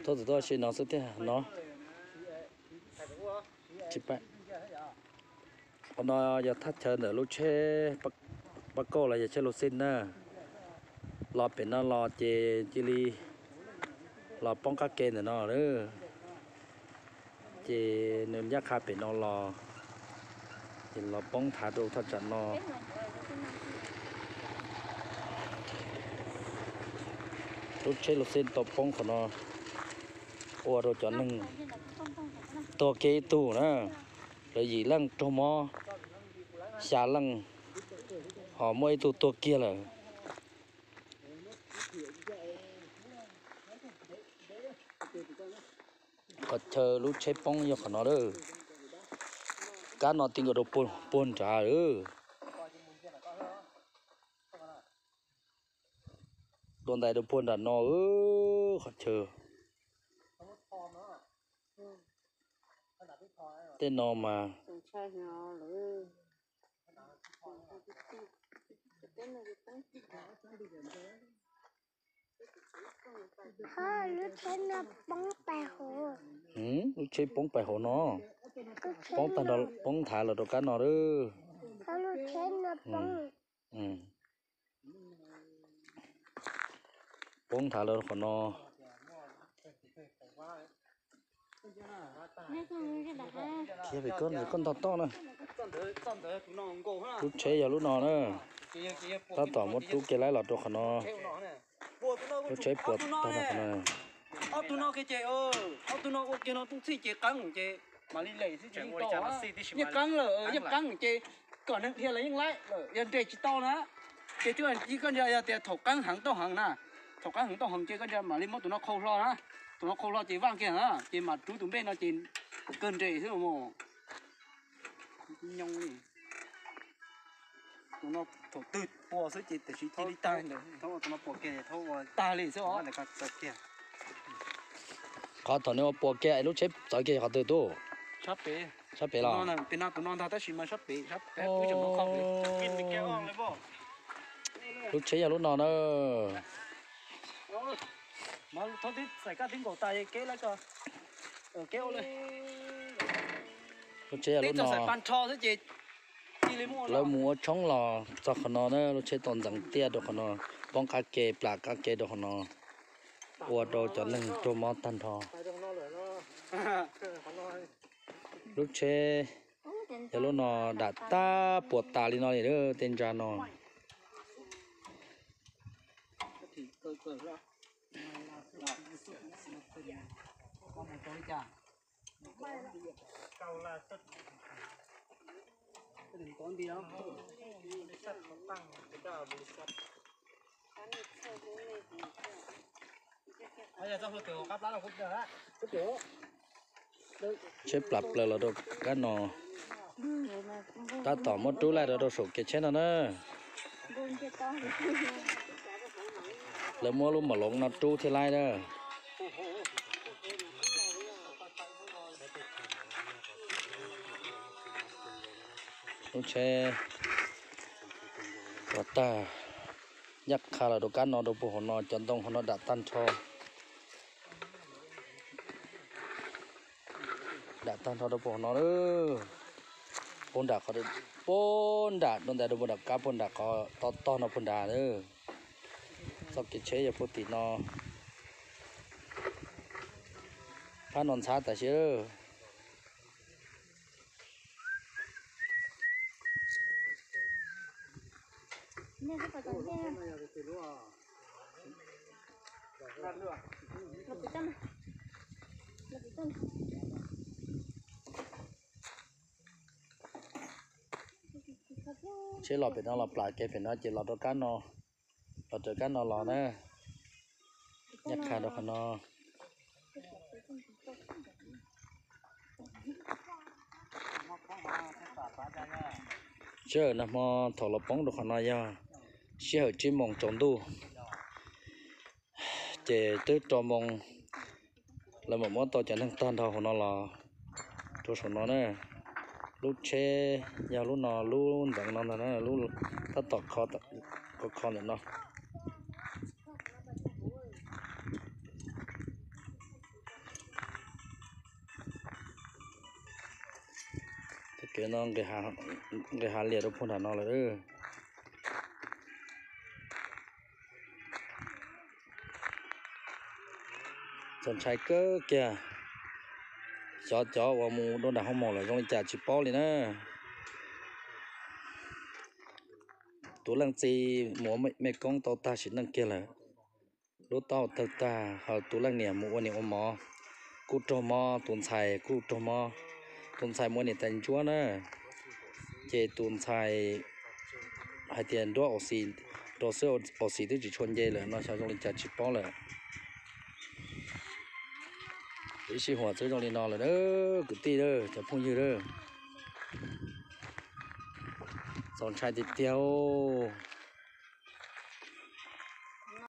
Tuaj txog tuaj si no xwb tiag no. Qhov no yog thaj chaw ntawm lub tsheb pab kauj los yog tsheb luj xij na. Los pem no los ces cia li los poob qab ke ntawm no lawm. Ces nws ncaj qha pem no los, ces los poob thav rau thaj tsam no. Lub tsheb luj xij tau poob qhov no, ua rau cov neeg tuag kiag ib tug na. Lawv yim leej raug mob, xya leej, ho muaj ib tug tuag kiag lawm. Qhov chaw lub tsheb poob yog qhov no lawm. Kab no ti nkaus rau puag nrad lawm. Dua ntais rau puag nram no, qhov chaw tej no mas. Lub tsheb poob pais hauv no, poob tag nrho, poob thav los rau kab no lawm. Poob thav los qhov no. Khiav pem koj, koj ntog toj na. Lub tsheb yog lub no na. Tab tom muab rub kiag laib los rau qhov no. Lub tsheb puas tag no qhov no. Ob tug no ces, ob tug no ua kiag no tub txhij ces qeeb ces mam li lem xwb ces yeej tau. Yeej qeeb lawm, yeej qeeb ces kom neeg dhia los yeej laib lawm, yog nres tsis tau na. Ces twb koj ntsia yog tias thaum qeeb heev tau heev na, thaum qeeb heev tau heev ces koj ntsia mam li muab tus no qhau hlo na. Tus no qhau hlo ces vaj kiag na, ces mam rub tus npej no ces kawg nres xwb los mus. Nyob li tus no thaum twg pua xwb ces tam sim cia li tag ntawd. Tag li xwb os. Qhov thaum nws ua pua kiag lub tsheb txawv kiag qhov twg tub? Sab pem los? Pem no tus no ntag tab sis mas sab pem, sab pem. Lub tsheb yog lub no na. Lub tsheb yog lub no. Lawv mus ua tshoob los txog qhov no na, lub tsheb tau ntxeev tiaj rau qhov no, poob qab ke, plam qab ke rau qhov no, ua rau cov neeg raug mob tag nrho. Lub tsheb yog lub no dam tag puas tas li no li tej ntsa no. Tsheb plam plaws los rau kab no. Tab tom muab rub laij rau rau saum kev tsheb no na. Lawv muab lub mom loov no rub thiaj laib na. Lub tsheb puas tag, ncaj qha los rau kab no rau puag hauv no, cov ntoo hauv no dam tag nrho. Dam tag nrho rau puag hauv no lawm. Puag nram qhov, puag nram dua ntais rau puag nram kab puag nram qhov tog tog no puag nrad lawm. Txoj kev tsheb yog puag tim no. Phab no ntxhab tas siab. Tsheb los pem no los plam kev pem no ces los rau kab no, los raws kab no los na. Ncaj qha rau qhov no. Sij hawm nag hmo thaum los poob rau qhov no yog sij hawm tsib moos tsaus ntuj, ces twb rau moos lawv mam muab tau cov neeg tag nrho hauv no los rau saum no na. Lub tsheb yog lub no, lub ntxeev no ntag na, lub tab tom kho, kho ntawm no. Kev no nqis hav liam rau puag nram no lawm. Txaus ntshai kawg kiag. Xyov cov uas mus dua nram hoo maum lawm zoo li cas tsis paub li na. Tus leej txiv mus ua mej koob tau tag sim neej kiag lawm. Lub taub hau tawg tag, ho tus leej niam mus ua niam ua mov kuj raug mob, tus ntxhais kuj raug mob. Tus ntxhais mus ua niam tais ntsuab na, ces tus ntxhais hais tias nruab au xis rau xwb, au xis twb tsis tshua nce lawm no, xyov zoo li cas tsis paub lawm. Ib sij huam twb zoo li no lawm, kwv tij, cov phooj ywg. Txaus ntshai tiag tiag.